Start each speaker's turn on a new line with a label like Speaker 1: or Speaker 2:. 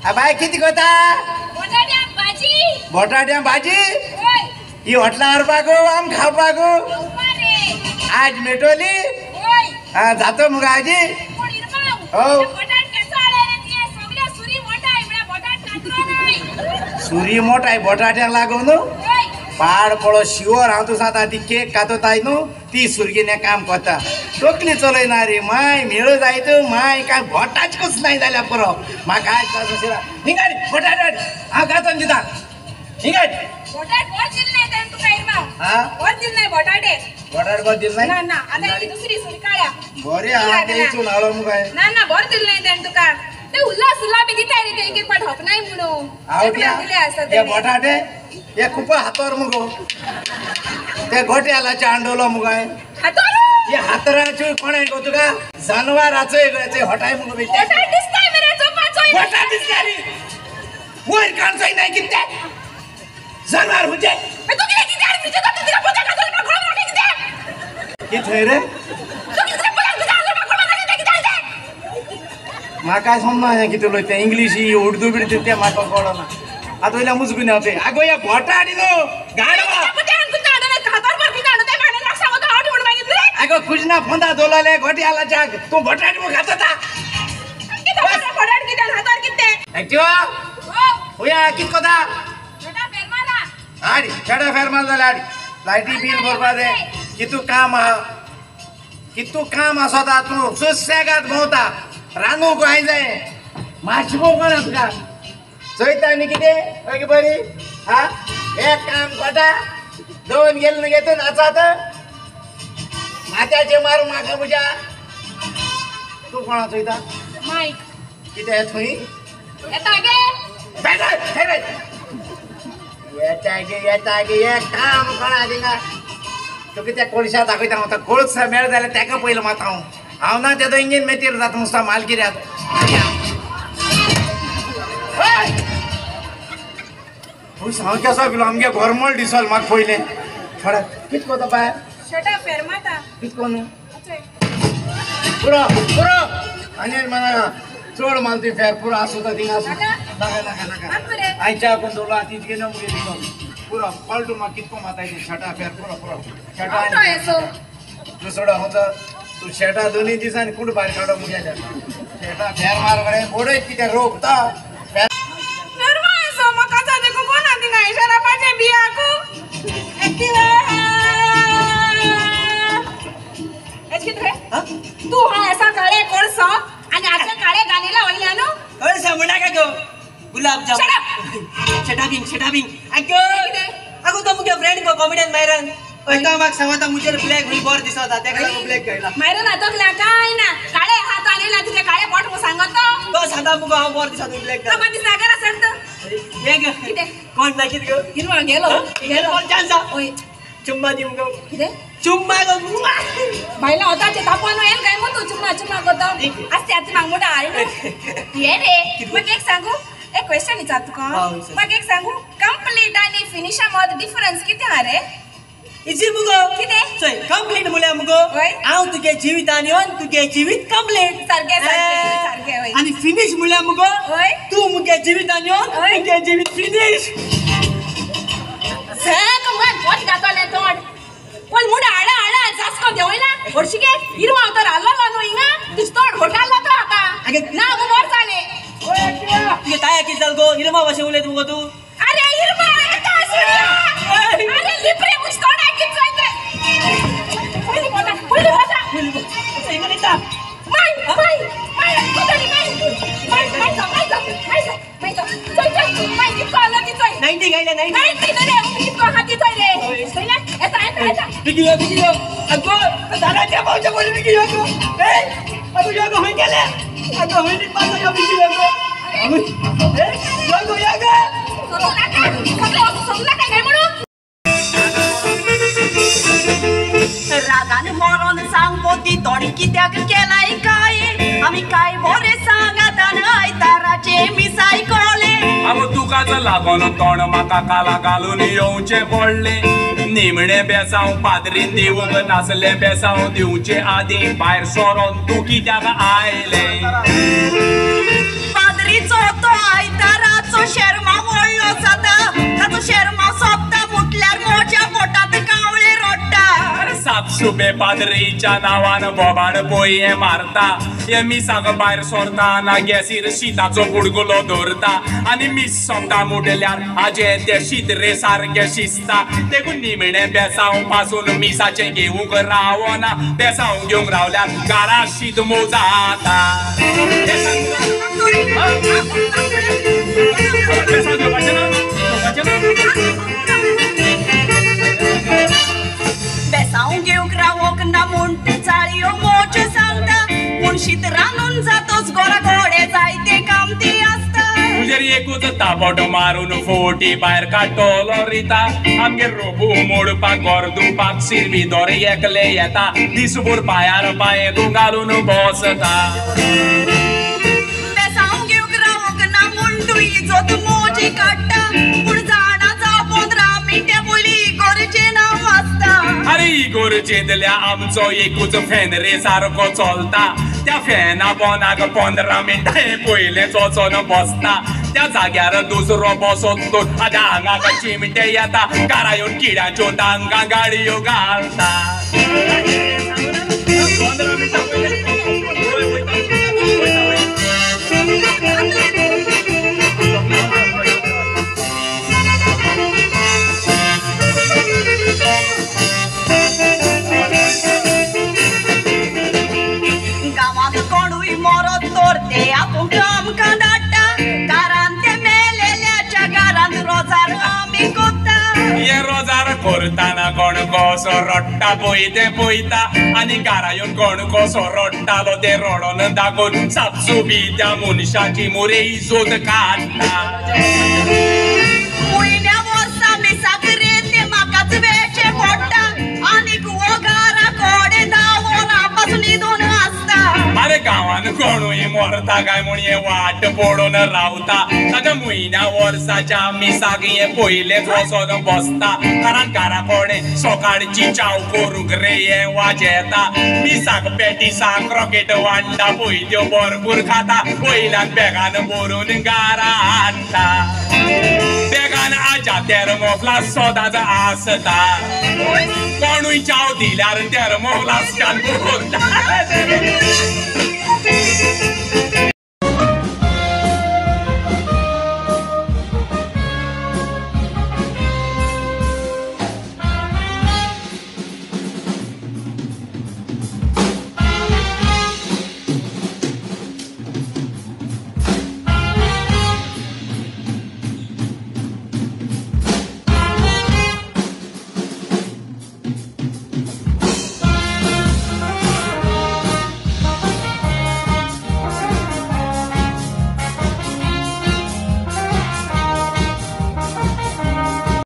Speaker 1: बाय किती कोता बटाट्या भाजी ही हॉटला व्हरपाक आम खावपाक आज मेटोली जातो मुगो आजी हो सुरी मोठाय बटाट्यांक लागून न्हू पाड पडो शिवर हांव तूं सांगता ती केक कातोताय न्हू ती सुरगीने काम करता तकली चलयना रे माय मेळो जायत माय काय बोटाच कस नाही जाल्यार पुरो म्हाका आज शिरा हिंगा बटाट हांव कातोन दिता हिंगा बटाट बरें दिल नाही
Speaker 2: ना आता ही दुसरी सुरी काळ्या
Speaker 1: बरे आहा ते इचून हाडलो मुगो
Speaker 2: ना ना बरें दिल नाही तेणे तुका ते उल्हास उल्हा बी दिताय रे ते एक एक पाट हप नाही म्हणून दिले आसा
Speaker 1: ते बटाटे हे खूप हातावर मुगो ते गोट्यालाचे अंडोलो मुगो
Speaker 2: हातावर
Speaker 1: हे हातराचो कोण आहे गो तुका जानवराचो हटाय मुगो बेटे
Speaker 2: बटाट दिसताय मरे चोपाचो
Speaker 1: बटाट दिसता रे वयर काणचोय नाही कितें जानवर हुजे
Speaker 2: तू कितें कितें आनी तुझे तुका पोता काजल मागो मागे कितें
Speaker 1: कितें रे
Speaker 2: तू कितें पोता काजल मागो मागे कितें कितें
Speaker 1: म्हाका समजना कितें उलयता इंग्लीश उर्दू बिर्दू तें म्हाका कळना आतां वयल्या मुजगून येवते आगो ह्या बोटाट न्हू गाडवा आगो खुजना फोंदा दोलाले गोटी आला जाग तू बटाट मग खाता
Speaker 2: बटाट कितें हातार कितें
Speaker 1: एक्टिवा होया कित कोता आडी छेडा फेर मार जाल्यार आडी लायटी बील भरपा दे कितू काम आहा कितू काम आसता तूं सुसेगाद भोंवता रांदूंक आय जाय मातशें भोंवपा तुका चोयता न्ही कितें ओके बरी हा एक काम कोता दोन गेले न्हू गे तूं नाचात माथ्याचे मारू म्हाका म्हज्या तूं कोणा चोयता
Speaker 2: मायक
Speaker 1: कितें थंय
Speaker 2: येता गे
Speaker 1: येता गे येता गे एक काम कोणा थिंगा तुका त्या कोळशा दाखयता हांव कोळसा मेळ जाल्यार तेका पयलो मात हांव हांव ना तेजो इंजीन मेतीर जाता नुस्ता मालकिऱ्यात हांव केसो पिलो आमगे गोरमोल दिसल म्हाका पयलें थोडे कित कोता बाय
Speaker 2: शटा फेरमाता
Speaker 1: कित कोन पुरो पुरो आनी म्हणा चड माल ती फेर पुरो आसूं तो थिंगा आसूं नाका नाका नाका आयच्या कोण दवरलो आतां तितकें न्हू मुगे दिसो पुरो पलटू म्हाका कितको माताय ते शटा फेर पुरो पुरो शटा तूं सोडा होतो तूं शेटा दोनूय दिसांनी कुंड भायर काडो मुगेल्या शेटा फेर मार मरे बोडयत कितें रोगता
Speaker 2: तू हा असा काळे कोळसो आणि आजच्या काळे गाणीला वळल्या न्हू
Speaker 3: कोळसो म्हणा गो गुलाबजाम शटाबिंग शटाबिंग अगो अगो तो मुगे फ्रेंड गो कॉमेडियन मायरन ओय तो म्हाका सांगता मुजेर ब्लॅक हुई बोर दिसता तेका लागून ब्लॅक गायला
Speaker 2: मायरन आतकला काय ना काळे हात आलेला तुझे काळे बोट मग सांगतो
Speaker 3: तो सांगता मुगो हांव बोर दिसता ब्लॅक
Speaker 2: तो दिसना करा सांगतो
Speaker 3: हे ग
Speaker 2: कितें
Speaker 3: कोण ना कितें गो
Speaker 2: हिरवा गेलो
Speaker 3: गेलो कोण चान्स
Speaker 2: ओय
Speaker 3: चुम्मा दी मुगो
Speaker 2: कितें
Speaker 3: चुम्मा गो
Speaker 2: बायला होताचे तापमान येईल काय मग तू चुम्मा चुम्मा करतो आज त्याची माग मोठा आहे ये रे मग एक सांगू एक क्वेश्चन विचार तुका मग एक सांगू कंप्लीट आणि फिनिशा मध्ये डिफरन्स किती हा रे
Speaker 3: इजी मुगो
Speaker 2: कितें
Speaker 3: चोय कंप्लीट म्हणल्यार मुगो हांव तुगे जिवितान येवन तुगे जिवीत कंप्लीट
Speaker 2: सारकें सारकें सारकें वय
Speaker 3: आनी फिनिश म्हणल्यार मुगो तूं मुगे जिवितान येवन तुगे जिवीत फिनिश
Speaker 2: सॅक मन पोट घातलें तोंड पण मुडा हाडा हाडा जास्को देवयला हरशीगे हिरवा तर हाल्लो न्हू हिंगा तुजें तोंड होटालो तो आतां ना गो मोर जालें
Speaker 3: तुगे ताया कितें जाल गो हिरमा भाशेन उलयता मुगो तूं
Speaker 2: अरे हिरमा येता अरे लिपरे मुझ तोंडाक कितें जायत पयलीं पोटा पयलीं पोटा
Speaker 3: हिंगा येता
Speaker 2: my my my कोतली my my my जा my जा my जा my जा चल चल my कितको आलो ती चोय
Speaker 3: 90 गायले 90
Speaker 2: 90 रे कितको आहा ती चोय रे चोयला येता येता येता
Speaker 3: बिगी यो बिगी यो अगो दादाच्या भाऊच्या बोली बिगी यो गो ए अगो यो गो होय गेले अगो होय नी पासो यो बिगी यो गो ए यो गो यो गो
Speaker 2: सोडू नाका सगळे सोडू नाका काय म्हणून
Speaker 4: रागान मरोन सांगपो ती तोडी कित्याक केलाय काय आमी काय बरें सांगातान आयताराचे मिसाय कोले
Speaker 5: अगो तुकाच लागून तोंड म्हाका काला घालून येवचें पडलें निमणें बेसांव पाद्रीन दिवंक नासलें बेसांव दिवचे आदीं भायर सरोन तूं कित्याक आयलें
Speaker 4: पाद्रीचो तो आयतार
Speaker 5: पाद्रीच्या नांवान बोबाड पोये मारता हे मिसाक भायर सरताना गॅसीर शिताचो बुडकुलो दवरता आनी मीस सोंपता मुडल्यार हाजे ते शीत रे सारकें शिजता देखून निमणें बेसांव पासून मिसाचें घेवंक रावना बेसांव घेवंक रावल्यार घरा शीत मोव जाता बेसांव घेवपाचें ना घेवपाचें ना
Speaker 4: बेसांव घेवंक रावोंक ना म्हूण तूं चाळयो मोच सांगता पूण शीत रांदून जातोच गोरा गोडे जायते कामती आसता
Speaker 5: तुजेर एकूच तापट मारून फोटी भायर काडटलो रिता आमगेर रोबू मोडपाक गोर धुवपाक सिरवी दोरे एकले येता दिसभर पांयार पांय तूं घालून बसता
Speaker 4: बेसांव घेवंक रावोंक ना म्हूण तूं इजोत मोजी काडटा पूण जाणा जावं 15 मिनटां पयलीं इगोर्जेन नांव आसता
Speaker 5: अरे इगोर्जेंतल्या आमचो एकूच फॅन रे सारको चलता त्या फॅना पोनाक 15 मिनटां हे पयलें वचोन बसता त्या जाग्यार दुसरो बसत तर हाज्या आंगाक चिमटे येता घरा येवन किड्यांच्यो तांकां गाडयो घालता 15 मिनटां पयलें
Speaker 4: गांवांत कोणूय मरत तर ते आपूण आमकां धाडटा कारण ते मेलेल्याच्या घरांत रोजार आमी कोत्ता
Speaker 5: हे रोजार करताना कोण कसो रडटा पळय तें पळयता आनी घरा येवन कोण कसो रडटालो तें रडोन दाखोवन सापसुबी त्या मनशाची मुरे इजोत काडटा
Speaker 4: पयल्या वर्सा मिसाक रे ते म्हाकाच वेचें पडटा आनीक हो घरा कडेन धांवोन आपासून न्हिदून आसता
Speaker 5: अरे गांवान कोणूय मरता काय म्हूण हे वाट पडून रावता ताच्या म्हयन्या वर्साच्या मिसाक हे पयलेच वचोन बसता कारण घरा कोणें सकाळची चाव करूंक रे हे वाजेता मिसाक पेटिसाक रॉकेट वांटा पळय त्यो भरपूर खाता वयल्यान बॅगान भरून घरा हाडटा बॅगान आज्या थेर्मोफ्लास सदांच आसता कोणूय चाव दिल्यार थेर्मोफ्लास्कान भरता.